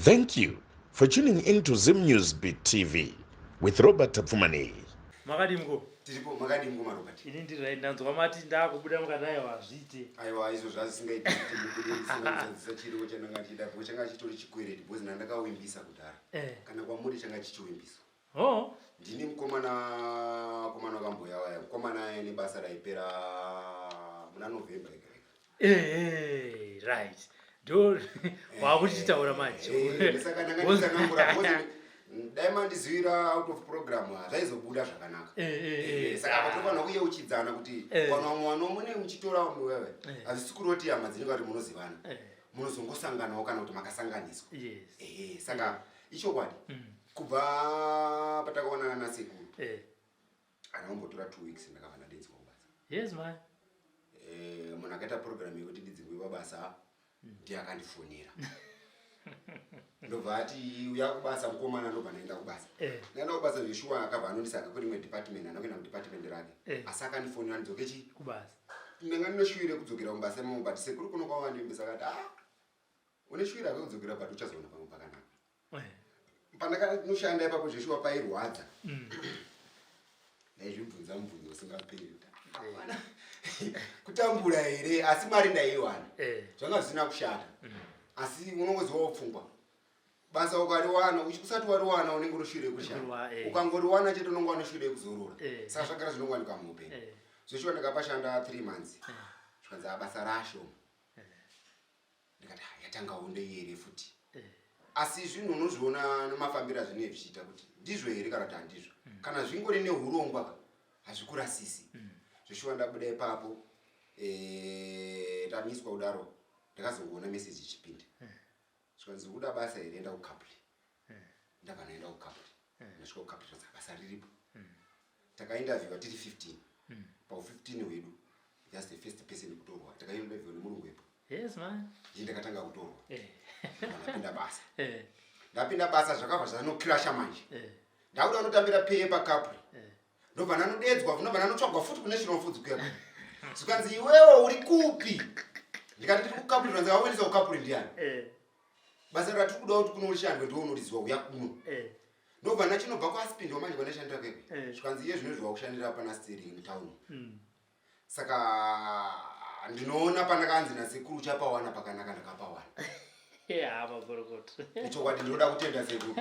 Thank you for tuning in to Zim News Beat TV with Robert Tapfumaneyi. Makadii mukoma? Tiripo, makadii mukoma Robert? Ini ndiri right, ndanzwa mati ndakubuda mukati aiwa hazviite. Aiwa izvo zvazisingaiti kuti ndibude ndisina kuzadzisa chirevo chandanga ndichida because changa chitori chikwereti because ndandakawimbisa kudhara. Eh. Kana kwamuri changa chichiwimbiswa. Oh. Ndini mukomana komana wakamboya waya mukomana aye nebasa raipera muna November ega ega. Eh, right. Ndo wakuchitaura manje. Eh, saka ndanga nditsanangura because dai mandizivira out of program hazvaizobuda zvakanaka. Eh, eh, eh. Eh, saka apa tofanira kuyeuchidzana kuti Eh. kana vamwe vano mune muchitora vamwe wewe Eh. hazvisi kuroti hama dzinenge kuti munozivana Eh. munozongosanganawo kana kuti makasanganiswa. Yes. Eh, saka ichokwadi kubva patakaonana nasekuru Eh. ana kumbotora 2 weeks ndakabva ndadaidzwa kubasa. Yes man. Eh, munhu akaita program yekuti ndidzingwe pabasa ndiye akandifonera, ndobva ati, "Uya kubasa, mukomana." Ndobva ndaenda kubasa. Eh. Ndaenda kubasa zveshuwa, akabva anondisaka kurimwe department, anakuenda mudepartment rake. Eh. Asi akandifonera ndidzoke chi Kubasa. Ndanga ndinoshuwire kudzokera mubasa imomo, but sekuru kuno kwavandimbisa akati, "Ah, une shuwira kwekudzokera, but uchazoona pamwe pakanaka." Eh. Pandakanoshanda ipapo zveshuwa pairwadza. Ndaizvibvunza mubvunzo usingaperi kuti, "Ah, kutambura here?" Asi mari ndaiwana. Eh. Zvanga zvisina kushata, asi unongozivawo pfungwa, basa ukariwana, usati wariwana unenge unoshuwire kushanda. Kurwa. Ukangoriwana chete unonge wanoshuwire kuzorora. Eh. Saka zvagara zvinongowanikwa muupenyu. Eh. Zveshuwa ndakapashanda 3 months, zvikanzi, "Ah, basa rashoma." Ndikati, "Ah, yatanga hondo here futi?" Eh. Asi zvinhu unozviona nemafambiro azvinenge zvichiita kuti ndizvo here kana kuti handizvo. Kana zvingori neurongwa ka, hazvikurasisi. Zveshuwa ndabuda ipapo, tamiswa kudaro, ndakazongoona meseji ichipinda, zvikanzi, "Kuda basa here? Enda kuCapri." Ndabva ndaenda kuCapri. Ndasvika kuCapri, zvanzi basa riripo. Takainterviewa tiri 15. Pau15 hwedu, thats the first person kutorwa. Takainterviewa nemurungu wepo. Yes man. Ndii ndakatanga kutorwa. Eh. Ndapinda basa. Eh. Ndapinda basa, zvakabva zvanocrasha manje. Eh. Ndakuda kunotambira pay paCapri. Eh. Ndobva ndanodedzwa, ndobva ndanotsvagwa futi kuNational Foods kuya. Zvikanzi, "Iwewo uri kupi?" Ndikati, "Ndiri kuCapri." Zvanzi, "Wauendesa kuCapri ndiani?" Eh. "Basa ratiri kuda kuti kunorishandwe ndiwo unoriziwa, uya kuno." Eh. Ndobva ndachinobva kuAspindwa manje kwandashandira kwekwe. Eh. Zvikanzi, "Iye zvino zvakushandira pana Sterling town." Saka ndinoona pandakanzi nasekuru uchapawana pakanaka, ndakapawana. Yeah, makorokoto. Ichokwadi, ndinoda kutenda sekuru.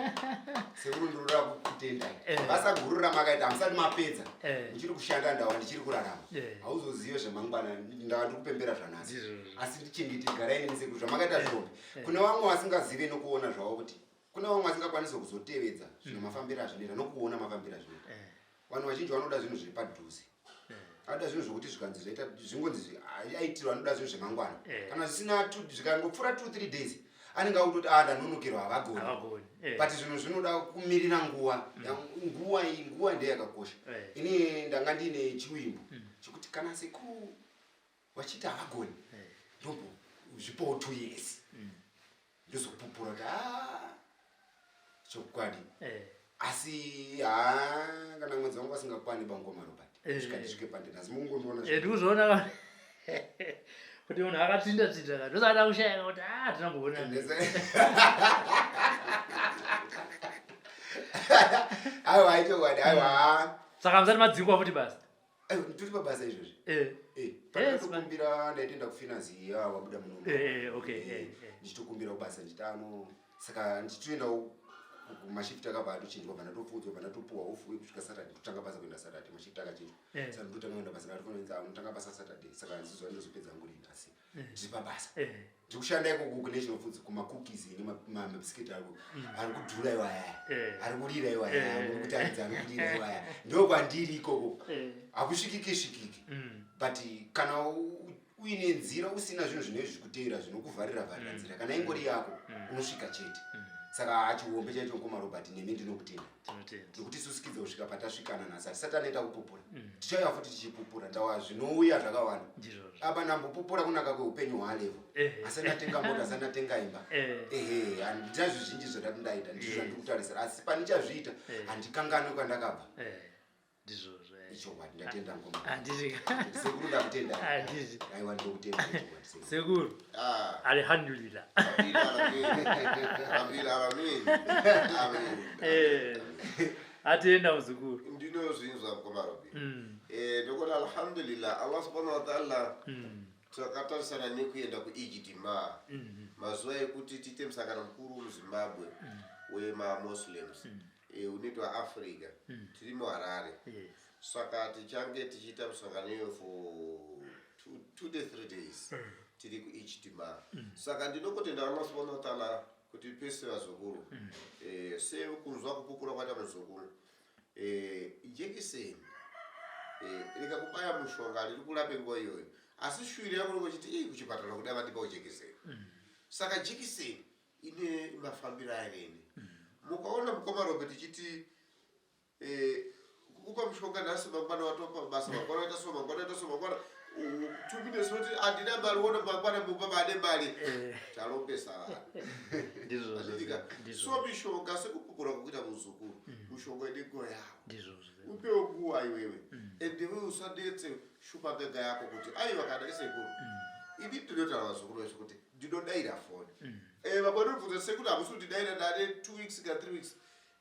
Sekuru, ndinoda kukutendai. Eh. Basa guru ramakaita hamusati mapedza. Eh. Ndichiri kushanda, ndawa ndichiri kurarama. Eh. Hauzozive zvemangwana, ndawa ndiri kupembera zvanhasi. Ndizvozvo. Asi ndichengete, garai nemi sekuru, zvamakaita zvihombe. Eh. Kune vamwe vasingazive nokuona zvavo kuti kune vamwe vasingakwanisi kuzotevedza zvino mafambiro azvinoita nokuona mafambiro azvinoita. Eh. Vanhu vazhinji vanoda zvinhu zviri padhuze, Eh. anoda zvinhu zvokuti zvikanzi zvaita zvingonzi aitirwa, anoda zvinhu zvemangwana. Eh. Kana zvisina zvikangopfuura 2 3 days, anenge akutoti, "A, ndanonokerwa, havagoni." Havagoni. Eh. But zvinhu zvinoda kumirira nguva. Nguva iyi, nguva ndiyo yakakosha. Eh. Ini ndanga ndiine chiwimbo chekuti kana sekuru vachiti havagoni, Eh. ndombo zvipowo 2 years, ndozopupura kuti, a, chokwadi. Eh. Asi ha, kana mwedzi wangu vasingakwani bangoma, Robert, Eh. svika ndisvike pandeni, asi mungondiona. Eh, ndikuzviona kuti munhu akatsinda tsinda ka, ndosada kushayaka kuti a tinamboona. Aiwa, ichokwadi, aiwa. Saka musati madzingwa futi basa? Aiwa, ndiri pabasa izvozvi. Eh. Eh, Yes, pandakatokumbira ndaitoenda kufinance ya wabuda muno. Eh, okay, eh, eh. Ndichitokumbira kubasa ndichiti ano, saka ndichitoendawo kumashift, akabva atochinjwa, bva ndatopfuudzwa, bva ndatopuwa off kusvika Saturday, ndotanga basa kuenda Saturday, mashift akachinjwa. Eh. Saka ndotanga kuenda basa, ndatofanira unotanga basa Saturday, saka handiziva ndozopedza hangu rini, asi ndiri pabasa. Eh. Ndiri kushanda ikoko kuNational Foods, kumacookies nemabhisiketi ari kudhura iwaya, Eh. ari kurira iwaya. Eh. Muri kutaridza ari kurira iwaya, ndokwandiri ikoko. Eh. Hakusvikike svikike. But kana uine nzira, usina zvinhu zvinenge zvichikuteera zvinokuvharira vharira nzira, kana ingori yako unosvika chete. Saka achihombe chaicho, ngoma Robert, nemi ndinokutenda. Tinotenda. Nekuti susikidza kusvika patasvikana nhasi, hatisati anoita kupupura, tichauya futi tichipupura ndawa zvinouya zvakawanda. Ndizvozvo. Apa ndambopupura kunaka kweupenyu hwalevo. Eh. Asi ndatenga mota, asi ndatenga imba. Eh. Ehe, handina zvizhinji zvandati ndaita, ndizvo Yes. zvandiri kutarisira, asi pandichazviita Eh. handikanganwi kwandakabva. Eh. Ndizvozvo. Eh. Ichokwadi, ndatenda ngoma. Handiti? Sekuru, ndakutenda. Handiti? Aiwa, ndokutenda ichokwadi, sekuru. Sekuru. Ah, Alhamdulillah. Rabbil alamin. Rabbil alamin. Amin. Atenda muzukuru. Ndinozvinzwa, mukoma Robi. Ndokoti alhamdulillah, Allah subhanahu wa ta'ala. Takatarisana nekuenda kuijtimaa, mazuva ekuti tiite musangano mukuru muZimbabwe wemaMuslims, unoitwa Africa, tiri muHarare. Saka tichange tichiita musangano iyoyo for 2 to 3 days, tiri kuijtimaa. Saka ndinokotenda Allah subhanahu wa ta'ala kuti pese vazukuru, sekunzwa kupupura kwaita muzukuru, jekiseni rikakubaya, mushonga riri kurape nguva iyoyo, asi shuviro yako ringochiti ii kuchipatara kuda vandipawo jekiseni. Saka jekiseni ine mafambiro ayo. Mukaona, mukoma Robe, tichiti kukupa mushonga nhasi, mangwana watopa basa, mangwana waita so, mangwana waita so, mangwana 2 minutes woti handina mari, wona mangwana mumba mane mari. Talombesa vanhu. Ndizvozvo. Handitika? Ndizvozvo. So mishonga, sekupupura kukuita muzukuru, mushonga ine nguva yawo. Ndizvozvo. Upewo nguva iwewe, ende iwewe usadetse shupa ngega yako kuti aiwa, kana isekuru. Ini ndinotaura vazukuru vese kuti ndinodayira foni. Vamwe vanobvunza, "Sekuru, hamusi kundidayira ndane 2 weeks ka 3 weeks?"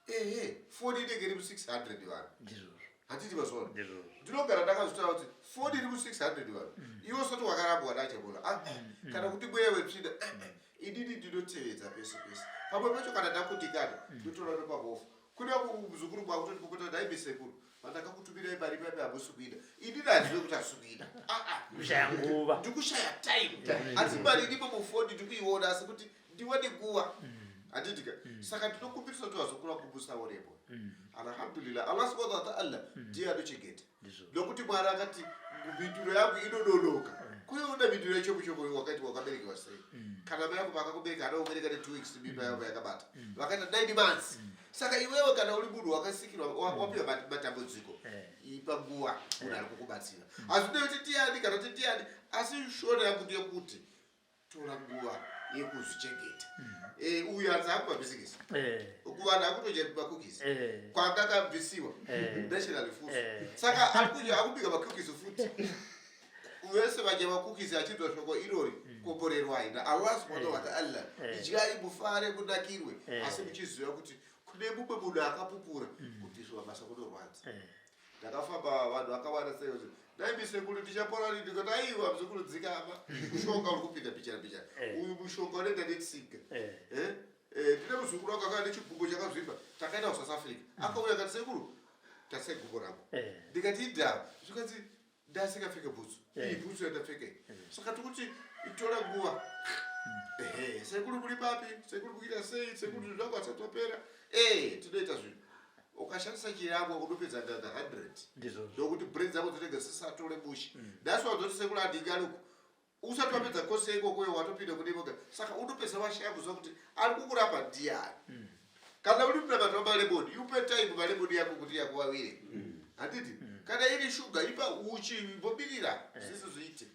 Ehe, foni inenge iri mu600 vanhu. Ndizvozvo. Handiti mazuva Ndizvozvo. ndinogara ndakazvitaura kuti foni iri mu600 vanhu, iwe usati wakarambwa nachebola kana kuti mweya wetsvina. Inini ndinotevedza pese pese. Pamwe pacho kana ndakundikana, ndotora ndopahofu kune muzukuru mwakutoti kupota, "Ndaibi sekuru, vandakakutumirai mari papi, hamusi kuida." Inini handizive kuti hasi kuida. Kushaya nguva. Ndikushaya time, asi mari iripo mufoni, ndikuiona, asi kuti ndiwane nguva, handitika? Saka ndinokumbirisa kuti vazukuru vakumbusaworepo. Alhamdulillah, Allah subhanahu wa ta'ala ndiye anochengeta. Nokuti Mwari akati mhinduro yangu inononoka. Kuiona mhinduro yechomuchomo, wakati wakaberekewa sei? Kana mai yako vakakubereka, hana kubereka ne2 weeks mimba yavo yakabata, vakaita 9 months. Saka iwewe kana uri munhu wakasikirwa, wapiwa matambudziko, ipa nguva munhu ari kukubatsira. Hazvinei kuti ndiani kana kuti ndiani, asi shona yangu ndeyekuti tora nguva yekuzvichengeta. Uyu anzi akumabhisikisi, kuvanhu akutodya makukisi, kwanga kabvisiwa national food. Saka akuja akubika makukisi futi, vese vadya makukisi achinzwa shoko irori, komborerwai naAllah subhanahu wa ta'ala. Idyai mufare, munakirwe, asi muchiziva kuti kune mumwe munhu akapupura kubviswa basa kunorwadza. Ndakafamba, vanhu vakawanda sei kuti, "Dai misekuru, ndichapora rini?" Ndikati, "Aiwa muzukuru, dzikama, mushonga uri kupinda pichana pichana." Uyu mushonga unoenda netsinga. Ndine muzukuru wangu akauya nechigumbo chakazvimba. Takaenda kuSouth Africa, akauya akati, "Sekuru, tasai gumbo rangu." Ndikati, "Idhava." Zvikanzi, "Ndasingapfeke bhutsu." Iyi bhutsu yandapfeka iyi. Saka tikuti itora nguva. Ehe, "Sekuru, muri papi? Sekuru, kuita sei? Sekuru, zvinhu zvangu asatopera." Tinoita zvinhu, ukashandisa chirango unopedza nganga 100. Nokuti brain dzako dzinenge dzisatore mushe. Nhasi wazoti, "Sekuru, handingaluku," usati wapedza kosi yeikokoyo watopinda kune voga. Saka unopedza washaya kuziva kuti ari kukurapa ndiani. Kana uri munamato wamalemoni, upe time malemoni yako kuti yakuvavire, handiti? Kana iri shuga, ipa uchi, imbobirira zvese zviite.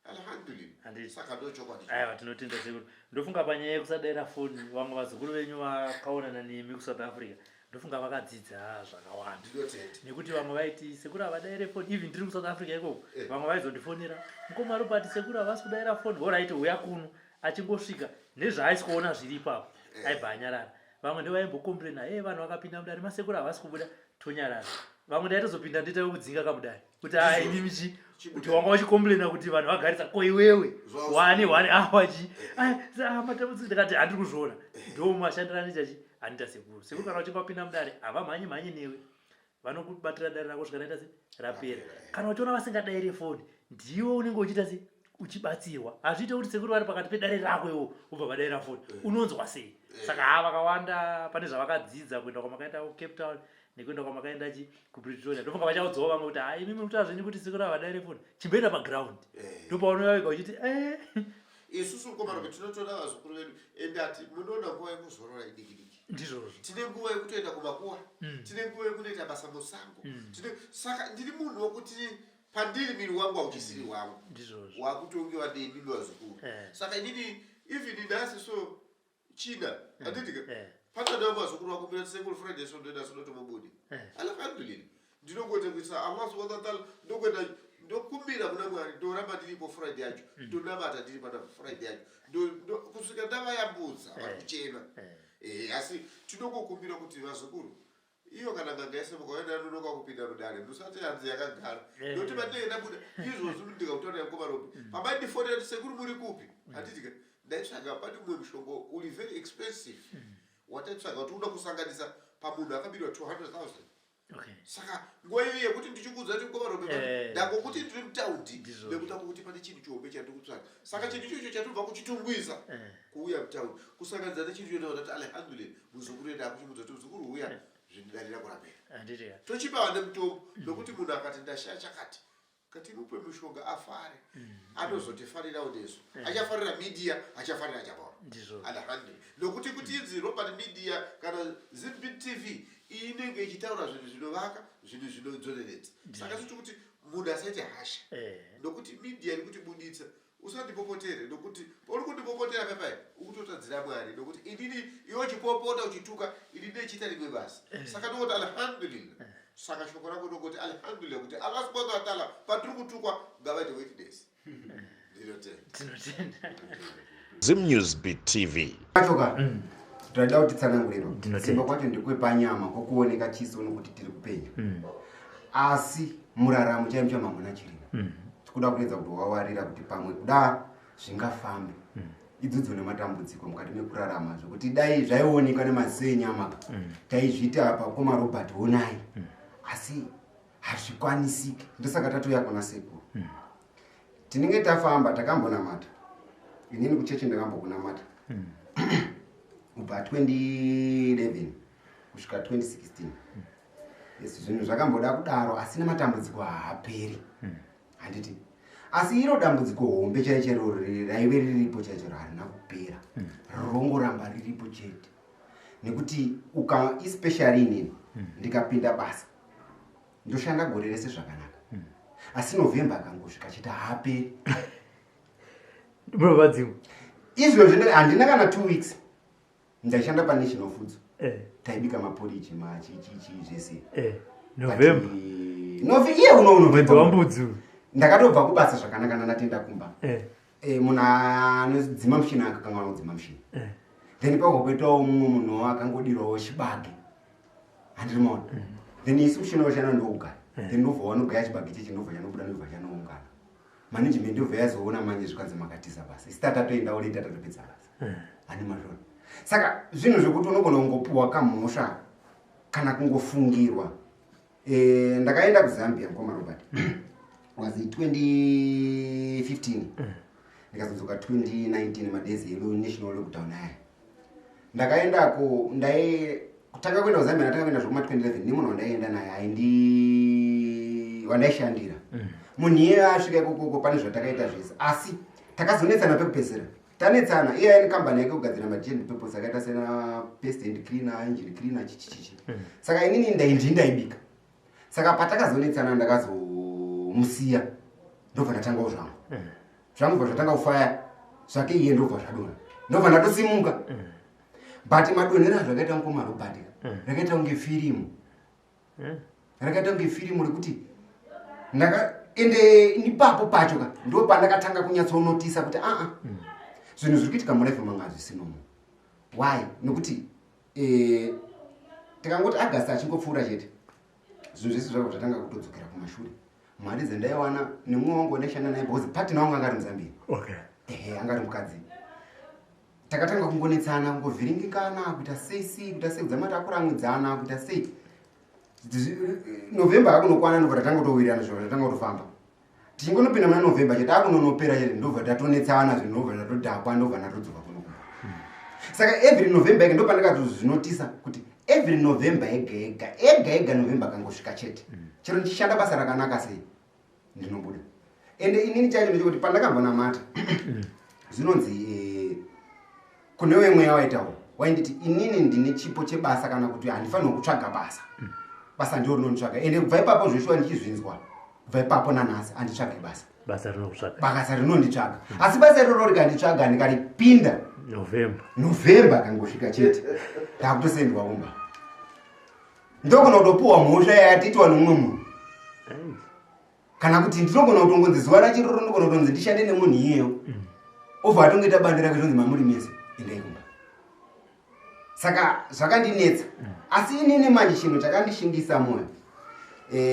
Alhamdulillah. Handiti. Saka ndo chokwadi. Aiwa, tinotenda sekuru. Ndofunga panyaya yekusadayira foni, vamwe vazukuru venyu vakaonana nemi kuSouth Africa, ndofunga vakadzidza zvakawanda. Ndinotenda. Nekuti vamwe vaiti sekuru havadaire foni even tiri kuSouth Africa ikoko. Vamwe vaizondifonera, "Mukoma Robert, sekuru havasi kudaira foni." Alright, uya kuno. Achingosvika nezvaaisi kuona zviri ipapo, aibva anyarara. Vamwe ndovaimbokomplaina, "E, vanhu vakapinda mudare masekuru havasi kubuda." Tonyarara. Vamwe ndaitozopinda ndoita wekudzinga kamudare kuti, "A, imimi chi kuti wanga uchikomplaina kuti vanhu vagarisa ko iwewe wane wane awa chi matambudziko?" Ndikati, "Handiri kuzviona." Ndo mashandiro anoita chi anoita sekuru. Sekuru kana uchinge wapinda mudare, havamhanyi mhanyi newe, vanokubatira dare rako svika raita se rapera. Kana uchiona vasingadaire foni, ndiwe unenge uchiita se uchibatsirwa. Hazviite kuti sekuru vari pakati pedare rako, iwo ubva vadaira foni, unonzwa sei? Saka ha, vakawanda pane zvavakadzidza kuenda kwamakaenda kuCape Town nekuenda kwamakaenda chi kuPretoria. Ndofunga vachaudzawo vamwe kuti, "Hai, imimi mutaura zvenyu kuti sekuru havadaire foni, chimboenda paground." Ndopaunouya wega uchiti. Isusu komanoke tinotoda vazukuru vedu, ende ati munoona nguva yekuzorora idiki diki. Ndizvozvo. Tine nguva yekutoenda kumakuwa, tine nguva yekunoita basa musango. Saka ndiri munhu wekuti pandiri miri wangu hauchisiri wangu. Wakutongewa nemi vazukuru. Saka inini even nhasi so china, handitika? Patadawo vazukuru vakumbira, "Sekuru, Friday so ndoenda," sinotomubude. Alhamdulillah. Ndinongoita kuisa Allah subhanahu wa ta'ala, ndokuenda ndokumbira kuna Mwari, ndoramba ndiripo Friday yacho, ndonamata ndiri pana Friday yacho, kusvika ndavayambudza vari kuchema. Asi tinongokumbira kuti vazukuru, iyo kana nganga yese mukaenda nonoka kupinda mudare, musati hanzi yakagara, nokuti pandinenge ndabuda izvozvi, ndikakutaurira mukoma Robi, pamaindifonera kuti sekuru muri kupi, handiti ka, ndaitsvaga pane mumwe mushonga uri very expensive wataitsvaga kuti uda kusanganisa pamunhu akabirwa 200 000. Saka nguva iyo yekuti ndichikuudza kuti mukoma Robi, ndangokuti ndiri mutaundi nekuda kwokuti pane chinhu chihombe chandiri kutsvaga. Saka chinhu ichocho chatobva kuChitungwiza kuuya mutaundi, kusanganidza nechinhu choita kuti alhamdulillah, muzukuru enda akuchimudza kuti muzukuru uya, zvindarira kurapera. Handiti ka. Tochipa vane mutombo, nokuti munhu akati ndashaya chakati, katimupe mushonga afare, anozotifarirawo nesu, achafarira media, achafarira chabora. Alhamdulillah, nokuti kuti idzi Robert Media kana ZB TV inenge ichitaura zvinhu zvinovaka, zvinhu zvinodzoreredza. Saka toti kuti munhu asaite hasha, nokuti media iri kutibuditsa. Usandipopotere, nokuti pauri kundipopotera pepai ukutotadzira Mwari, nokuti inini iwe uchipopota uchituka, ini ndechiita rimwe basa. Saka ndongoti alhamdulillah. Saka shoko rangu ndongoti alhamdulillah, kuti Allah subhanahu wa ta'ala patiri kutukwa ngavaite witness. Ndinotenda. Tinotenda. Zim Beat TV. Achoka tinoda kuti tsananguriro. Ndinotenda. Simba kwacho ndekwepanyama, kwokuoneka chiso nokuti tiri kupenya, asi muraramo chaimo chaimo hamuna chirimo. Tikuda kuedza kuti wawarira kuti pamwe kuda zvingafambe idzodzo nematambudziko mukati mekurarama, zvekuti dai zvaionekwa nemaziso enyama ka, taizviita pakoma Robert onai, asi hazvikwanisiki. Ndosaka tatouya kuna sekuru. Tinenge tafamba, takambonamata. Inini kuchechi ndakambokunamata kubva 2011 kusvika 2016. Yes, zvinhu zvakamboda kudaro, asi nematambudziko haaperi, handiti? Asi iro dambudziko hombe chaichero raive riripo chaichero harina kupera, rongoramba riripo chete, nekuti uka especially inini ndikapinda basa, ndoshanda gore rese zvakanaka, asi November akangosvika chete haaperi. Munovadzimwa. Izvozvi handina kana 2 weeks ndaishanda paNational Foods. Taibika maporiji, machichichi zvese. November. Iye uno Mwedzi waMbudzi. Ndakatobva kubasa zvakanaka, ndatenda kumba. Munhu anodzima mushini akakanganwa kudzima mushini. Then pagokuitawo mumwe munhu akangodirawo chibage, handiri maona? Then isu mushini wachana ndougaya, then ndobva wanogaya chibage chechi, ndobva chanobuda, ndobva chanoungana. Management ndobva yazoona manje, zvikanzi makatiza basa. Isi tatatoenda uleta, tatopedza basa, hani mazvona? Saka zvinhu zvekuti unogona kungopuhwa kamhosva kana kungofungirwa. Ndakaenda kuZambia, mukoma Robert, was 2015, ndikazodzoka 2019, madays elo national lockdown aya. Ndakaendako, ndai kutanga kuenda kuZambia, ndatanga kuenda zvokuma 2011 nemunhu wandaienda naye, aindi wandaishandira. Munhu iye asvika ikokoko, pane zvatakaita zvese, asi takazonetsana. Pekupedzisira tanetsana, iye aine kambani yake kugadzira madetergent papers akaita sena paste and cleaner, engine cleaner, chichichichi. Saka inini ndaindi ndaibika. Saka patakazonetsana, ndakazomusiya, ndobva ndatangawo zvangu. Zvangu bva zvatanga kufaya, zvake iye ndobva zvadonha, ndobva ndatosimuka. But madonhero azvakaita, mukoma Robert, rakaita kunge firimu, rakaita kunge firimu rekuti ndaka ende ipapo pacho ka ndo pandakatanga kunyatsonotisa kuti aa, zvinhu zviri kuitika mulife manga hazvisinomo. Why? Nokuti tikangoti August achingopfuura chete, zvinhu zvese zvabva zvatanga kutodzokera kumashure. Mari dzandaiwana nemumwe wangu wandaishanda naye, because partner wangu anga ari muZambia. Ehe, anga ari mukadzi. Takatanga kungonetsana, kungovhiringikana, kuita sei sei, kuita sei, kudzama takuramwidzana, kuita sei. November akunokwana, ndobva tatanga kutowirirana, zvobva tatanga kutofamba. Tichingonopinda muna November chete, akunonopera chete, ndobva tatonetsana zvinhu, ndobva tatodhakwa, ndobva ndatodzoka kuno kumba. Saka every November ega ndopandakatozvinotisa kuti every November ega ega ega ega, November akangosvika chete, chero ndichishanda basa rakanaka sei, ndinobuda. Ende inini chacho ndechekuti pandakambonamata, zvinonzi kune wemweya waitaura, wainditi inini ndine chipo chebasa, kana kuti handifanirwa kutsvaga basa, basa ndiro rinonditsvaga. Ende kubva ipapo zveshuwa ndichizvinzwa, kubva ipapo nanhasi handitsvage basa. Basa rinokutsvaga. Basa rinonditsvaga, asi basa iroro rikanditsvaga, ndikaripinda, November. November akangosvika chete, ndakutosendwa kumba. Ndogona kutopuhwa mhosva yatiitwa nomumwe munhu, kana kuti ndinogona kutongonzi zuva racho iroro ndogona kutonzi ndishande nemunhu iyeyo, obva atongoita bandi rake, zvonzi mamuri mese endai kumba. Saka zvakandinetsa. Asi inini manje chinhu chakandishingisa mwoyo,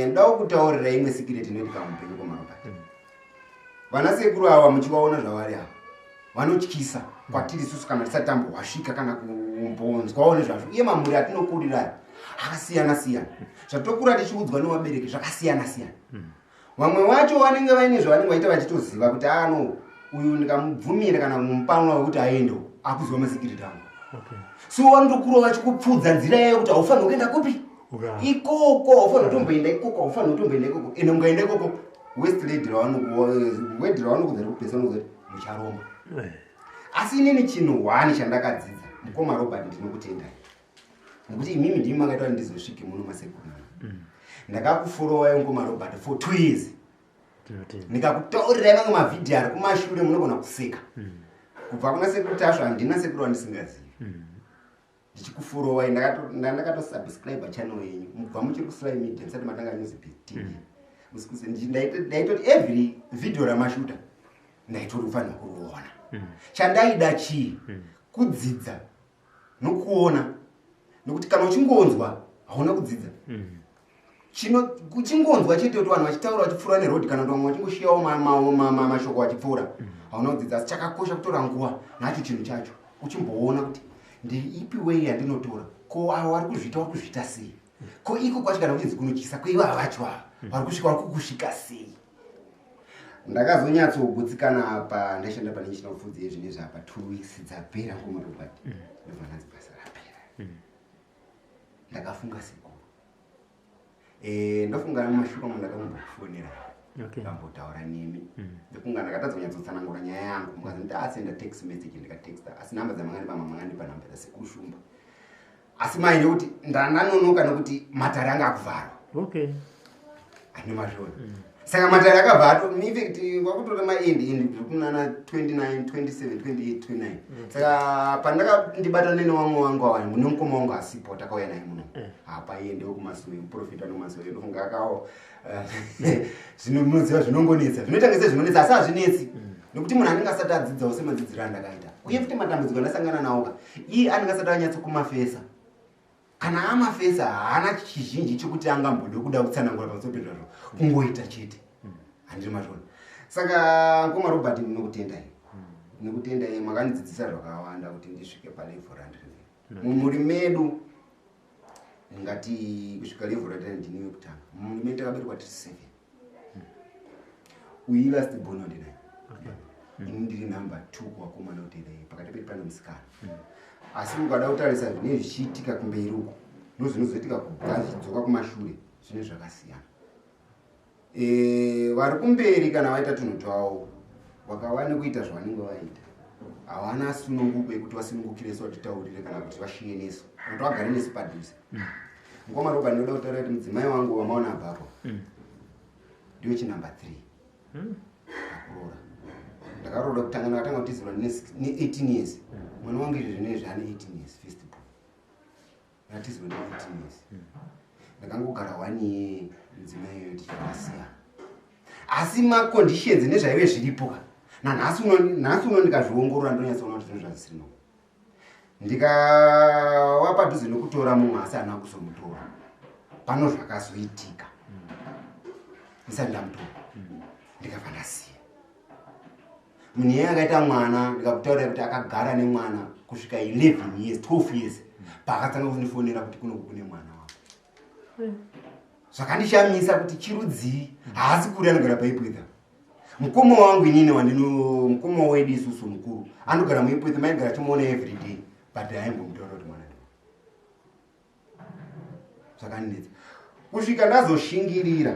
ndoda kutaurira imwe secret inoitika muupenyu kwamarobert. Vana sekuru ava muchivaona zvavari ava, vanotyisa kwatiri isusu kana tisati tambohwasvika kana kumbonzwawo nezvazvo. Iye mamhuri atinokurira akasiyana siyana, zvatokura tichiudzwa nevabereki zvakasiyana siyana. Vamwe vacho vanenge vaine zvavanenge vaita vachitoziva kuti ano uyu ndikamubvumira kana kumupanwa wekuti aende, akuziva masecret angu. So vanotokura vachikupfudza nzira yayo kuti haufaniri kuenda kupi ikoko, haufaniri kutomboenda ikoko, haufaniri kutomboenda ikoko. Ende ungaenda ikoko, worst lady word ravanokudza rekupesa unokuza kuti mucharomba. Asi inini chinhu one chandakadzidza, mukoma Robert, ndinokutendai nekuti imimi ndimi makaita kuti ndizosvike muno masekuru. Ndakakufollowai, mukoma Robert, for 2 years. Ndikakutaurirai mamwe mavhidhiyo ari kumashure, munogona kuseka. Kubva kuna Sekuru Tasvo handina sekuru wandisingazivi. Ndichikufollowai, ndakatosubscribe channel yenyu mubva muchiri kuSly Media, musati matanga News TV. Ndaitoti every video ramashuta ndaitori kufanira kuriona. Chandaida chii? Kudzidza nokuona, nokuti kana uchingonzwa hauna kudzidza. Chino kuchingonzwa chete kuti vanhu vachitaura vachipfuura nerodhi, kana kuti vamwe vachingoshiyawo mashoko vachipfuura, hauna kudzidza. Asi chakakosha kutora nguva nacho chinhu chacho, uchimboona kuti ndeipi way yandinotora, ko avo vari kuzviita vari kuzviita sei, ko iko kwacho kana kuchinzi kunotyisa, ko ivo vacho ava vari kusvika vari kukusvika sei. Ndakazonyatsogutsikana apa ndaishanda pane National Foods yezvinezvi apa 2 weeks dzapera, mukoma Robert, ndobva ndanzi basa rapera. Ndakafunga sekuru. Ndofunga mumashure umo ndakambokufonera, ndambotaura nemi. Ndofunga ndakatadza kunyatsotsanangura nyaya yangu, mukazi ndasenda text message, ndikatexta, asi namba dzamangandipa, mamangandipa namba dzasekuru Shumba, asi mai nekuti ndandanonoka nekuti matare anga akuvharwa. Ane mazvona. Saka matare akabva ato, in fact kwakutora maendi endi kunana 29, 27, 28, 29. Saka pandakandibata newamwe wangu awa, nemukoma wangu asipo, takauya naye muno hapaiendewo kumasuwe, muprofita nokumasuwe. Ndofunga akawo zvino munoziva zvinongonetsa, zvinoita ngese zvinonetsa, asi hazvinetsi nekuti munhu anenge asati adzidzawo semadzidziro andakaita, uye futi matambudziko andasangana nawo ka, iye anenge asati anyatsokumafesa. Kana amafesa haana chizhinji chekuti angambode kuda kutsanangura pamusoro pezvazvo, kungoita chete. Handiri mazvona. Saka mukoma Robert, ndinokutendai, ndinokutendai, makandidzidzisa zvakawanda kuti ndisvike palevel randiri mumhuri medu. Ndingati kusvika level ratiri ndini wekutanga mumhuri medu. Takaberekwa tiri seven, uyu last born wandinaye. Ini ndiri number two kuvakomana, kutera pakati pedu pane musikana. Asi ukada kutarisa zvinenge zvichiitika kumberi uko ndozvinozoitika kubva zvichidzoka kumashure, zvinenge zvakasiyana. Vari kumberi kana vaita tunhu twavo vakava nekuita zvavanenge vaita, havana sununguko yekuti vasunungukire nesu, vatitaurire kana kuti vashiye nesu kana kuti vagare nesu padhuze. Mukoma Robert, ndinoda kutaura kuti mudzimai wangu wamaona apapo ndiyo chinumber three pakuroora. Ndakaroora kutanga, ndakatanga kutizirwa ne18 years. Mwana wangu izvi zvinezvi ane 18 years, first born. Ndakatizirwa ne18 years. Ndakangogara one year mudzimai iyoyo, tichakasiyana, asi maconditions nezvaive zviripo ka, nanhasi uno, nhasi uno ndikazviongorora ndonyatsoona kuti zvinhu zvazvisirino. Ndikava padhuze nokutora mumwe, asi haana kuzomutora. Pano zvakazoitika ndisati ndamutora, ndikabva ndasiya munhu iye akaita mwana. Ndikakutaurira kuti akagara nemwana kusvika 11 years, 12 years, paakatanga kundifonera kuti kunoku kune mwana wangu. Zvakandishamisa kuti chirudzii, haasi kuri, anogara paIpwitha. Mukoma wangu inini wandino, mukoma wedu isusu mukuru anogara muIpwitha, maigara chimuona every day, but aimbomutora kuti mwana ndiwo. Zvakandinetsa kusvika ndazoshingirira,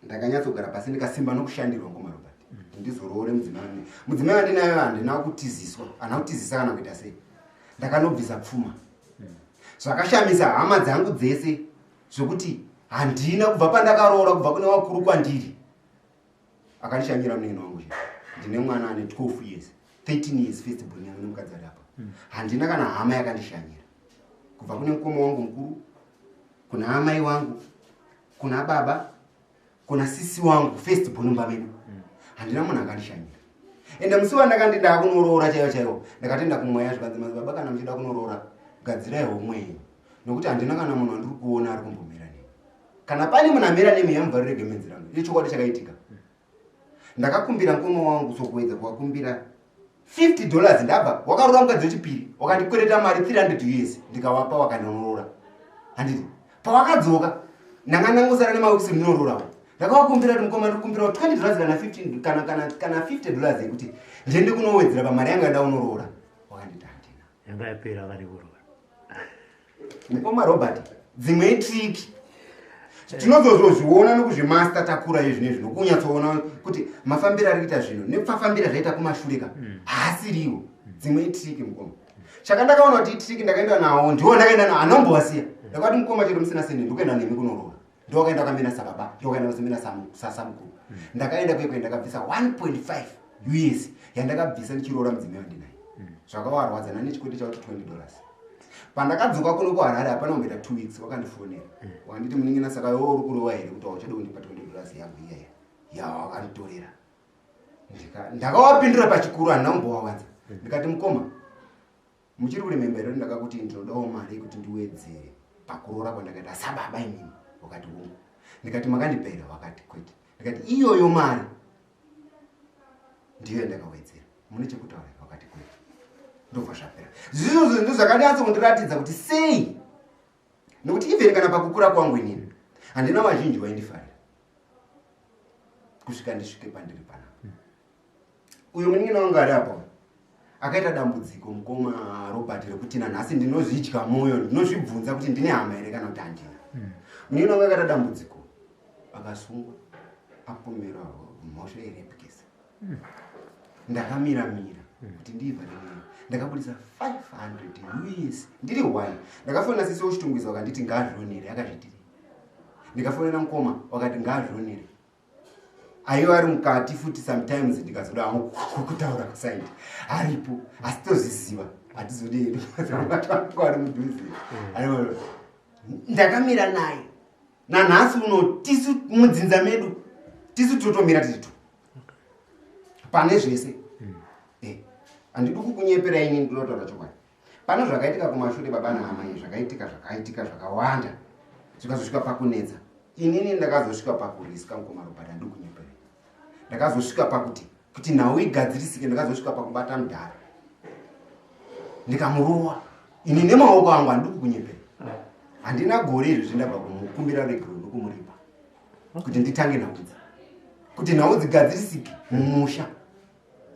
ndakanyatsogara pasi, ndikasimba nokushandirwa, mukoma Robert, kuti ndizoroore mudzimai wandinaye. Mudzimai wandinayo handina kutiziswa, handina kutizisa kana kuita sei, ndakanobvisa pfuma. Zvakashamisa hama dzangu dzese zvokuti handina kubva pandakaroora, kubva kune vakuru kwandiri, akandishanyira munini wangu chete. Ndine mwana ane 12 years, 13 years, first born yangu nemukadzi ari apa. Handina kana hama yakandishanyira. Kubva kune mukoma wangu mukuru, kuna amai wangu, kuna baba, kuna sisi wangu first born mumba medu. Handina munhu akandishanyira. Ende musi wandakandi ndakunoroora chaiwo chaiwo, ndakatenda kumweya zvikanzi madzibaba kana muchida kunoroora gadzirai homwe yenyu. Nokuti handina kana munhu wandiri kuona ari kumbomira nemi. Kana pane munhu amira nemi yamubvarire gemenzi rangu. Icho chokwadi chakaitika. Ndakakumbira mukoma wangu sokuedza kuvakumbira $50 ndabva wakaroora mukadzi wechipiri wakandikwereta mari 300 US ndikawapa wakandinoroora. Handiti pawakadzoka ndanga ndangosara nemawikisi ndinororawo. Ndakavakumbira kuti mukoma ndikumbirawo $20 kana 15 kana kana kana $50 yekuti ndiende kunowedzera pamari yangu yandaunoroora. Wakanditi handina. Yanga yapera kare kuroora. Mukoma Robert, dzimwe itriki tinozozozviona nokuzvimaster takura izvi nezvi nokunyatsoona kuti mafambiro ari kuita zvinhu nekufafambira zvaita kumashure ka haasiriwo. Dzimwe itriki mukoma. Chakandakaona kuti itriki ndakaenda nawo ndiwo ndakaenda nawo anombowasiya. Ndakati mukoma chero musina sende ndikuenda nemi kunoroora. Ndowakaenda wakamira sababa, ndowakaenda wakamira sasamukuru. Ndakaenda kuye ndakabvisa 1.5 US yandakabvisa ndichiroora mudzimai wandinaye. Zvakawarwadza nani chikwete chakuti $20. Pandakadzoka kuno kuHarare hapana kumboita 2 weeks wakandifonera. Wanditi munin'ina saka iwe uri kurova here kuti hauchadi kundipa $20 yangu iyaya yawakanditorera. Ndakawapindura pachikuru handina kumbowawanza. Ndikati mukoma muchiri kurememba here ndakakuti ndinodawo mari yekuti ndiwedzere pakuroora kwandakaita sababa inini. Wakati hongu. Ndikati makandipa here? Wakati kwete. Ndikati iyoyo mari ndiyo yandakawedzera. Mune chekutaura? Wakati kwete. Ndobva zvapera. Zvizvozvo ndizvo zvakanyatso kundiratidza kuti sei. Nokuti even kana pakukura kwangu inini handina vazhinji vaindifarira kusvika ndisvike pandiri panapa. Uyo munin'ina wangu ari apa akaita dambudziko mukoma Robert rekuti nanhasi ndinozvidya moyo, ndinozvibvunza kuti ndine hama here kana kuti handina. Munin'ina wangu akaita dambudziko akasungwa apomerwa mhosva yerape case. Ndakamira mira kuti ndiivhare nei. Ndakabudisa 500 US ndiri one. Ndakafonera sisi wechitungwiza wakanditi ngaazvionere, akazvitiri. Ndikafonera mukoma wakati ngaazvionere. Aiwa ari mukati futi sometimes ndikazoda hangu kutaura kusaidi aripo asi tozviziva hatizodii ari mudhuze. Ndakamira naye nanhasi uno tisu mudzinza medu tisu totomira tiri tu pane zvese. Handidi kukunyepera ini ndinotaura chokwadi. Pane zvakaitika kumashure baba naamai zvakaitika zvakaitika zvakawanda zvikazosvika pakunetsa. Inini ndakazosvika pakuriska mukoma Robert handidi kunyepera. Ndakazosvika pakuti kuti nhau igadzirisike ndakazosvika pakubata mudhara. Ndikamurowa. Ini nemaoko angu handidi kukunyepera. Handina gore izvi ndabva kumukumbira regero nokumuripa. Kuti nditange nhau idzi. Kuti nhau dzigadzirisike mumusha.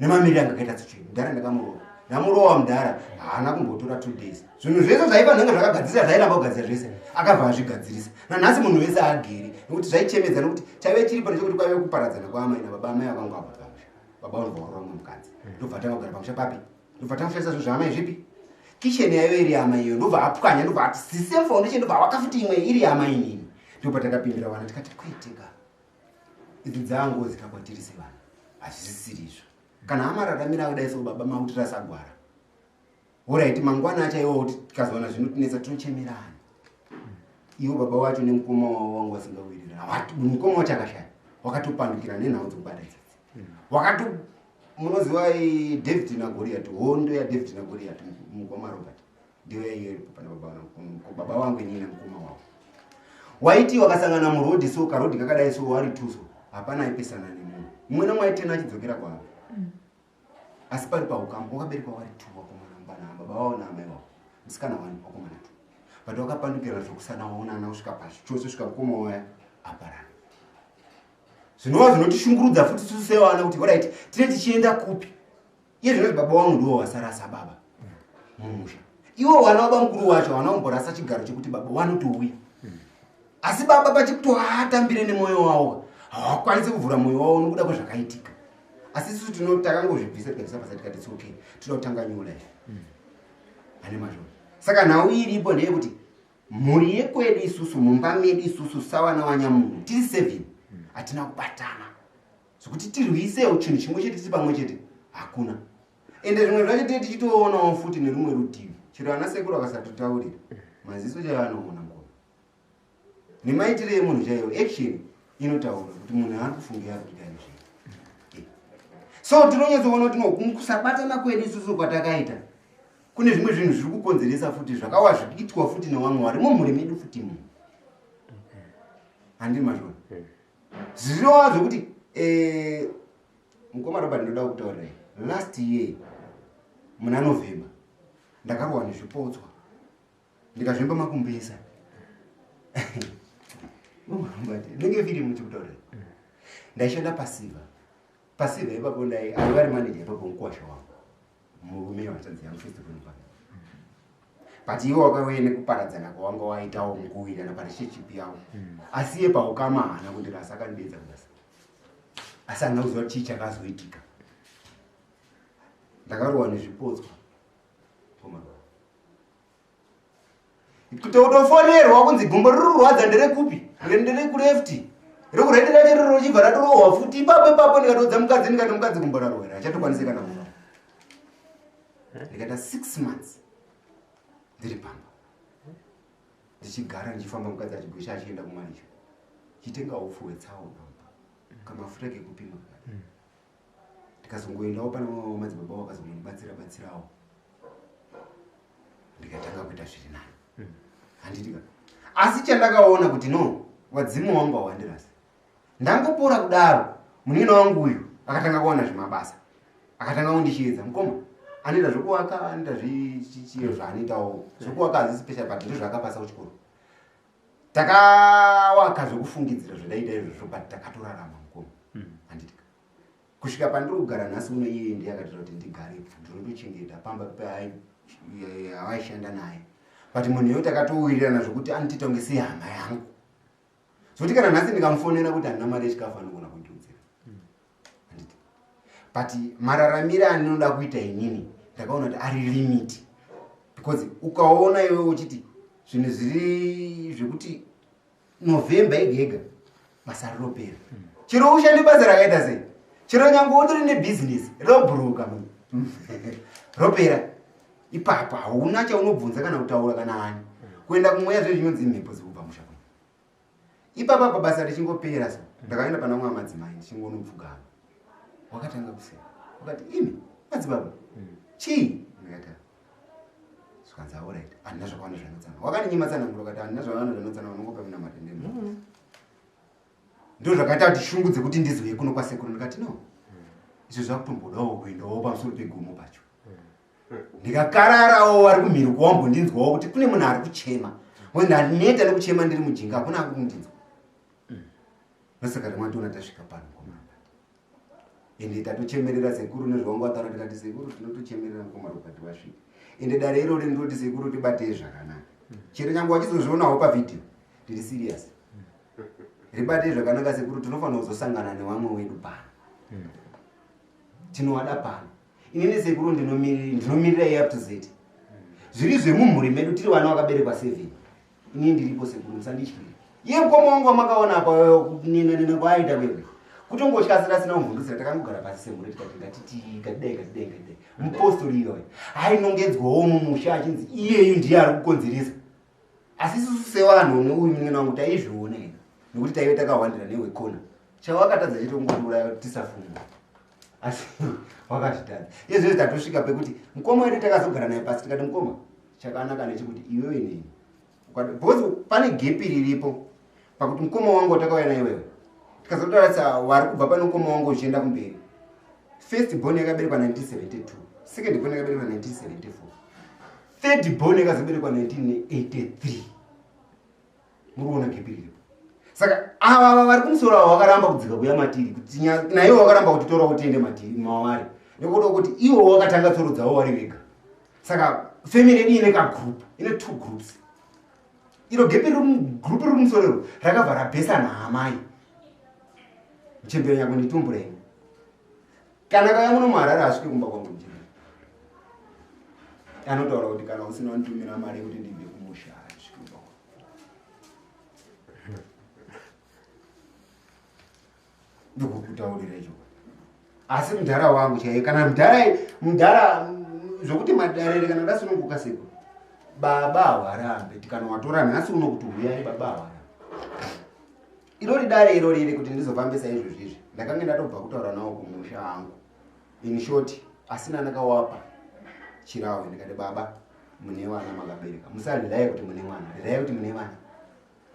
Nemamiriro anga akaita tsutsvini. Mudhara ndakamurowa. Ndamurowa mudhara haana kumbotora 2 days. Zvinhu zvese zvaiva nenge zvakagadzirisa zvairamba kugadzira zvese. Akabva azvigadzirisa. Nanhasi munhu wese agere nokuti zvaichemedza nokuti chaive chiripo ndechekuti kwaive kuparadzana kwaamai nababa. Amai vakanga vabva pamusha. Baba vanobva varoora mumwe mukadzi. Ndobva atanga kugara pamusha papi? Ndobva atanga kushandisa zvinhu zvaamai zvipi? Kitchen yaive iri yamai iyo ndobva apwanya ndobva ati same foundation ndobva avaka futi imwe iri yamai inini. Ndobva takapindira vana tikati kwete ka. Idzi dzangozi kakwatiri sevana. Hazvisisiri izvo. Kana hama raramira kudai so baba makuti rasagwara. Alright, mangwana achaiwa kuti tikazoona zvinotinetsa tinochemerana. Iwo baba wacho nemukoma wavo wangu vasingawirirana. Mukoma wacho akashaya. Wakatopandukira nenhau dzokubata idzidzi. Wakato munoziva David naGoliath, hondo yaDavid naGoliath mukoma Robert. Ndiyo yaiyo iripo pana baba vangu, baba wangu inini namukoma wavo. Waiti wakasangana murodhi so karodhi kakadai so wari tuso hapana aipesana nemunhu. Mumwe nomwe aitena achidzokera kwaari. Asi pari paukama wakaberekwa wari tu wakomana bana baba wavo naamai wavo. Musikana wani wakomana tu. But wakapandukira zvokusanaonana kusvika pashi chose kusvika mukoma waya aparana. Zvinova zvinotishungurudza futi susu sevana kuti alright tine tichienda kupi? Iye zvinoti baba wangu ndiwo wasara sababa mumusha. Iwo wana baba mukuru wacho hawana kumborasa chigaro chekuti baba wanotouya. Asi baba pachikutoatambire nemwoyo wavo hawakwanisi kuvhura mwoyo wavo nokuda kwezvakaitika. Asi isusu takangozvibvisa tikabvisa pasa tikati it's okay toda kutanga new life. Ane mazvo. Saka nhau iripo ndeyekuti mhuri yekwedu isusu mumba medu isusu savana vanyamunhu tiri 7 hatina kubatana. Zvekuti tirwisewo chinhu chimwe chete tiri pamwe chete hakuna. Ende zvimwe zvacho tee tichitoonawo futi nerumwe rutivi. Chero ana sekuru akasatitaurira. Maziso chaiyo anoona ngoma. Nemaitire emunhu chaiyo, action inotaura kuti munhu ari kufunga ari kuita izvi. So tinonyatsoona kuti no, kusabatana kwedu isusu kwatakaita kune zvimwe zvinhu zviri kukonzeresa futi zvakawa zvichiitwa futi nevamwe vari mumhuri medu futi mu. Handini mazviona? Zvinova zvekuti mukoma Robert, ndinoda kutaurirai, last year muna November ndakarohwa nezvipotswa, ndikazvimba makumbesa. Ndenge firimu chikutaurira. Ndaishanda paSiva. PaSiva ipapo ndai aiva ari manager ipapo mukuwasha wangu, murume watanzi yangu first born father, but iwo wakauye nekuparadzana kwawanga waitawo mukuwirirana parelationship yavo, asi iye paukama haana kundirasa, akandidedza kubasa, asi handina kuziva kuti chii chakazoitika. Ndakarohwa nezvipotswa, kutofonerwa kunzi gumbo riri kurwadza, nderekupi? Nderekuleft, rekuright racho riro richibva ratorohwa futi ipapo ipapo. Ndikatodza mukadzi, ndikati, "Mukadzi, gumbo rarohwera, hachatokwanisi kana kufa." Ndikaita 6 months ndiri pamba, ndichigara, ndichifamba, mukadzi achigwesha, achienda kumaricho, chitenga upfu hwetsaona kamafuta kekupima. Ndikazongoendawo pane vamwe madzibaba vakazongondibatsira batsirawo, ndikatanga kuita zviri nani, handiti ka? Asi chandakaona kuti no, wadzimu wangu hawandirasi. Ndangopora kudaro, munin'ina wangu uyu akatanga kuwana zvemabasa, akatanga kundichiedza. Mukoma anoita zvokuvaka, anoita zvichiyo zvaanoitawo zvokuvaka, hazisi special, but ndizvo zvaakapasa kuchikoro. Takawaka zvekufungidzira zvandaita izvozvo, but takatorarama, mukoma, handiti ka? Kusvika pandiri kugara nhasi uno, iye ndiye akatira kuti ndigarepo. Ndinotochengeta pamba havaishanda naye, but munhu iyoyo takatowirirana zvokuti anotiita kunge sehama yangu, zvokuti kana nhasi ndikamufonera kuti handina mari yechikafu, anogona kundiudzira, handiti? But mararamire andinoda kuita inini, ndakaona kuti ari limit, because ukaona iwe uchiti zvinhu zviri zvekuti November ega ega basa rinopera, chero ushande basa rakaita sei, chero nyange utori nebhizinesi, robhuruka, ropera ipapo. Hauna chaunobvunza kana kutaura kana ani kuenda kumweya. Zve zvinonzi mhepo dzikubva musha kwenyu ipapa pa basa richingopera. So ndakaenda pana mumwe madzimai, ndichingonopfugama, wakatanga kuseka, wakati, "Imi madzibaba, chii?" Ndikati, zvikanzi, "Alright, handina zvakawanda zvanotsana." Wakaninyima tsananguro, kati, "Handina zvakawanda zvanotsana, unongopa munamato." Ndemo ndo zvakaita kuti shungu dzekuti ndizouye kuno kwasekuru. Ndikati, "No, izvo zvakutombodawo kuendawo pamusoro pegomo pacho." Ndikakararawo, vari kumhiri kuwambondinzwawo kuti kune munhu ari kuchema. Ndaneta nekuchema ndiri mujinga, hakuna ari kundinzwa. Ndosaka rimwationa tasvika pano mukoma Robert, ende tatochemerera sekuru nezvavangu vataura. Tikati, "Sekuru, tinotochemerera mukoma Robert vasvika." Ende dare irori ndinoti, sekuru, tibatei zvakanaka. Chero nyange wachizozvionawo pavhidhiyo, ndiri serious, ribatei zvakanaka sekuru. Tinofanira kuzosangana nevamwe wedu pano, tinovada pano. Inini sekuru ndinomirira A up to Z zviri zvemumhuri medu. Tiri vana vakaberekwa 7, inini ndiripo. Sekuru, musandityire. Iye mukoma wangu wamakaona apa, nena nena kwaaita kwekwe, kutongotyasira sina kumvundusira. Takangogara pasi semhuri, tikati, "Ngatiti ngatidai, ngatidai, ngatidai." Mupostori iyoyo ainongedzwawo mumusha achinzi iyeyu ndiye ari kukonzeresa, asi isusu sevanhu neuyu munin'ina wangu taizviona ega, nekuti taive takawandira newekona. Chawakatadza chete kungotiuraya kuti tisafunga, asi wakazvitadza. Izvezvi tatosvika pekuti mukoma wedu takazogara naye pasi, tikati, "Mukoma, chakanaka nechekuti iwewe neni, because pane gap riripo pakuti mukoma wangu watakauya naye wewe, tikazotarisa wari kubva pane mukoma wangu uchienda kumberi, first born yakaberekwa 1972, second born yakaberekwa 1974, third born yakazoberekwa 1983. Muri kuona gap riripo? Saka ava vari kumusoro ava vakaramba kudzika kuya matiri, kuti naivo vakaramba kutitora kuti tiende matiri mavari, nekuda kuti ivo vakatanga tsoro dzavo vari vega. Saka family yedu ine kagroup, ine two groups. Iro gap group riri kumusoro iro rakabva rabhesa naamai muchembere nyakunditumbura ini. Kana kaya muno muHarare, asvike kumba kwangu muchembere anotaura kuti, "Kana usina kunditumira mari yekuti ndibve kumusha, asvike kumba kwangu." Ndikukutaurira icho, asi mudhara wangu chaiye, kana mudhara mudhara zvokuti madarere, kana ndasununguka seko. Baba hawarambe, tikanowatora nhasi uno kuti huyai, baba hawarambe. Irori dare irori iri kuti ndizofambisa izvozvo izvi, ndakange ndatobva kutaura nawo kumusha hangu. In short, asina ndakawapa chirawo, ndikati baba mune vana makabereka, musalilai kuti mune mwana, lilai kuti mune vana.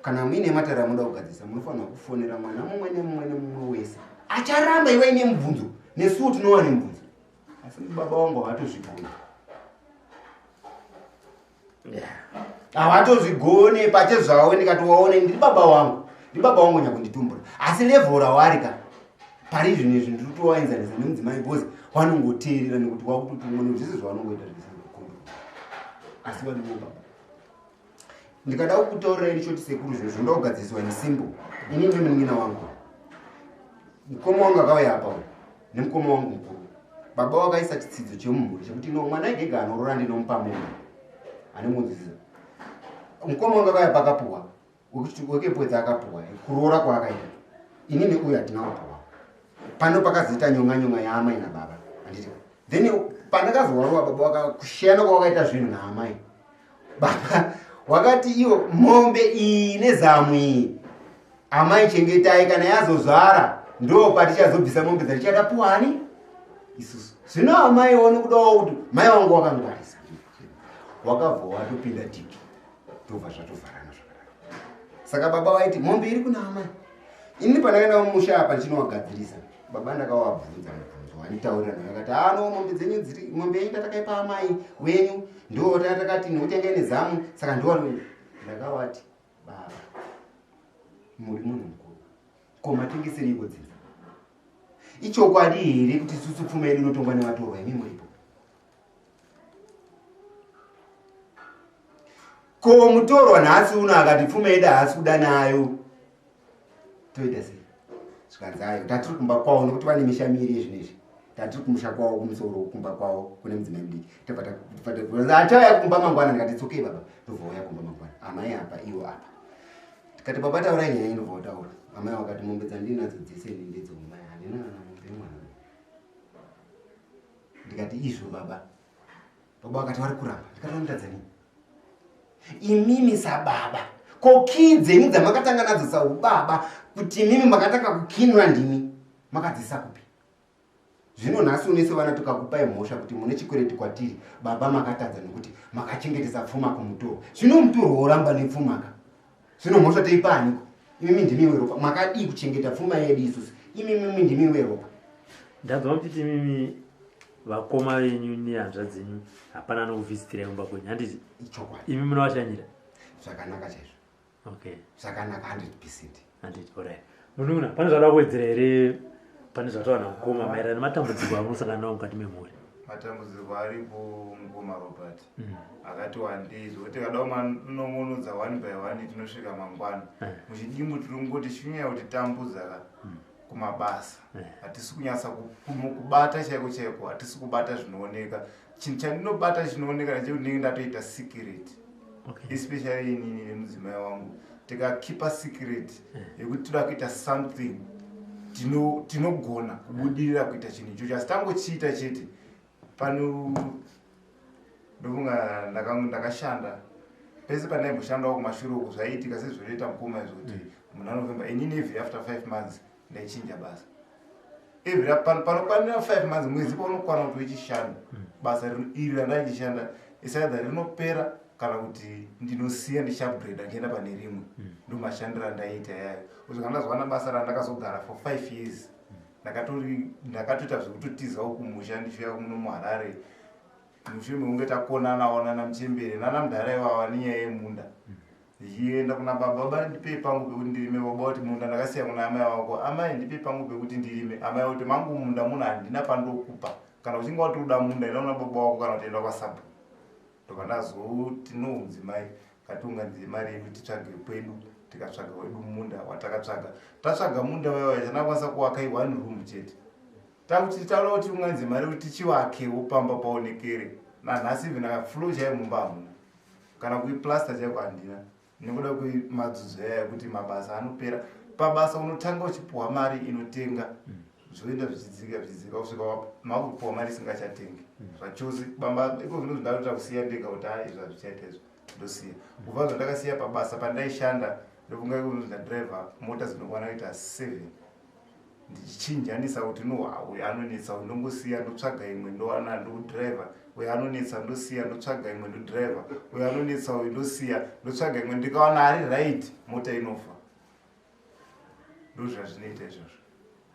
Kana muine matare amunoda kugadzirisa, munofanira kufonera mwana mumwe nemumwe nemumwe wese. Acharamba iwe ine mubvunzo, nesuwo tinova nemubvunzo. Asi baba wangu havatozvigoni. Havatozvigone pachezvavo, ndikatovaone ndiri baba wangu. Ndi baba wangu nyakunditumbura. Asi level rawari ka pari zvinhu izvi ndiri kutovaenzanisa nemudzimai because vanongoteerera nekuti wakutotumwa nekuti zvese zvavanongoita zvese kukondo. Asi varivo baba. Ndikada kukutaurirai ndichoti sekuru zvinhu zvinoda kugadziriswa nesimbo. Ini nemunin'ina wangu. Mukoma wangu akauya apa uyu nemukoma wangu mukuru. Baba wakaisa chitsidzo chemumhuri chekuti no mwana egega anorora ndinomupa mombe. Ane munzwisisa. Mukoma wangu akauya pakapuwa. Wekepwedza akapuwa kuroora kwaakaita. Ini neuyu hatina kupuwa. Pano pakazoita nyonga nyonga yaamai nababa. Handiti. Then pandakazowarowa baba wakakushiyana kwawakaita zvinhu naamai. Baba wakati iyo mombe iyi nezamu iyi amai chengetai, kana yazozvara ndo patichazobvisa mombe dzatichada puwani isusu. Zvino amai one kudawo kuti mai wangu wakangwarisa, wakabva watopinda deep, tobva zvatovharana zvakadaro. Saka baba vaiti mombe iri kuna amai. Ini pandakaenda mumusha apa ndichinowagadzirisa, baba ndakawabvunza mubvunzo wanditaurira nayo, akati ano mombe dzenyu dziri mombe yenyu tatakaipa amai wenyu ndo takati nokuti yanga ine zamu, saka ndo ndakawati baba muri munhu mukuru, ko matengesereiko dzinza? Ichokwadi here kuti isusu pfuma yedu inotongwa nevatorwa imi muripo? Ko mutorwa nhasi uno akati pfuma yedu haasi kuda nayo, toita sei? Zvikanzi ayo tatiri kumba kwavo nekuti vane misha miiri yezvinezvi, tatiri kumusha kwavo kumusoro kumba kwavo kune mudzimai mudiki. Achauya kumba mangwana. Ndikati it's okay baba, ndobva uya kumba mangwana. Amai apa, iwo apa. Tikati baba taurai nyaya, indobva wataura. Amai wakati mombe dzandinadzo dzese ini ndedzomai, handina kana mombe yemwana. Ndikati izvo baba. Baba vakati vari kuramba. Ndikati vanotadza nini? Imimi sababa, ko kii dzenyu dzamakatanga nadzo saubaba kuti imimi makatanga kukinura ndimi makadzisa kupi? Zvino nhasi unese vana tikakupai mhosva kuti mune chikwereti kwatiri, baba makatadza nekuti makachengetesa pfuma kumutorwa. Zvino mutorwa woramba nepfuma ka, zvino mhosva toipa aniko? Imimi ndimi weropa, makadii kuchengeta pfuma yedu isusu? Imimi ndimi weropa. Ndanzwa muchiti imimi vakoma venyu nehanzvadzi dzenyu hapana anokuvhizitirai kumba kwenyu, handiti? Ichokwadi. Imi munovashanyira? Zvakanaka chaizvo. Okay. Zvakanaka 100%. Handiti, alright. Munun'una, pane zvada kuwedzera here pane zvataura namukoma maererano nematambudziko amunosangana nawo mukati memhuri? Matambudziko aripo mukoma Robert akati wandei zvokuti tikada kumanongonodza one by one tinosvika mangwana. Muchidimbu tiri kungoti chinyaya kuti tambudza ka kumabasa hatisi kunyatsa kubata chaiko chaiko, hatisi kubata zvinooneka. Chinhu chandinobata chinooneka ndechekuti ndinenge ndatoita secret. Especially inini nemudzimai wangu tikakipa secret yekuti toda kuita something, tinogona kubudirira kuita chinhu ichocho, asi tangochiita chete pano. Ndofunga ndakashanda pese pandaimboshandawo kumashure uku, zvaiitika sezvinoita mukoma izvo kuti munhu anofemba. Inini every after 5 months ndaichinja basa. Every panokwanira 5 months, mwedzi paunokwana kuti wechishanu, basa iri randaichishanda isaidha rinopera kana kuti ndinosiya ndichiupgrade ndichienda pane rimwe. Ndo mashandiro andaiita yayo kusvika ndazowana basa randakazogara for 5 years. Ndakatoita zvekutotizawo kumusha ndichiuya kuno muHarare mushure mekunge takonanawo nana muchembere nana mudhara ivava nenyaya yemunda. Ndichienda kuna baba, baba ndipei pangu pekuti ndirime. Baba kuti munda ndakasiya kuna amai vako. Amai ndipei pangu pekuti ndirime. Amai kuti mangu munda muno handina pandokupa, kana uchinge wati uda munda enda kuna baba wako kana kuti enda kwasabhu. Ndobva ndazoti no, mudzimai ngatiunganidze mari yedu titsvage kwedu. Tikatsvaga wedu munda watakatsvaga, tatsvaga munda waiwa chandakwanisa kuwaka i one room chete. Takuti taura kuti tiunganidze mari kuti tichivakewo pamba paonekere. Nanhasi even akafloor chaiyo mumba hamuna, kana kuiplasta chaiko handina, nekuda kwemadzudzo aya ekuti mabasa anopera. Pabasa unotanga uchipuhwa mari inotenga, zvoenda zvichidzika zvichidzika kusvika makupuhwa mari isingachatengi zvachose. Bamba iko zvino zvindatoita kusiya ndega kuti a izvi hazvichaita izvo. Ndosiya. Kubva zvandakasiya pabasa pandaishanda, ndofunga kuti ndadriver mota dzinokwana kuita 7, ndichichinjanisa kuti no, uyu anonetsa, uyu ndongosiya, ndotsvaga imwe, ndowana, ndodriver. Uyu anonetsa, ndosiya, ndotsvaga imwe, ndodriver. Uyu anonetsa, uyu ndosiya, ndotsvaga imwe. Ndikawana ari right, mota inofa. Ndozvazvinoita izvozvo.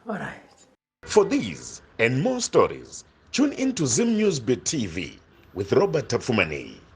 Alright. For these and more stories, tune in to Zim News Bit TV with Robert Tafumani.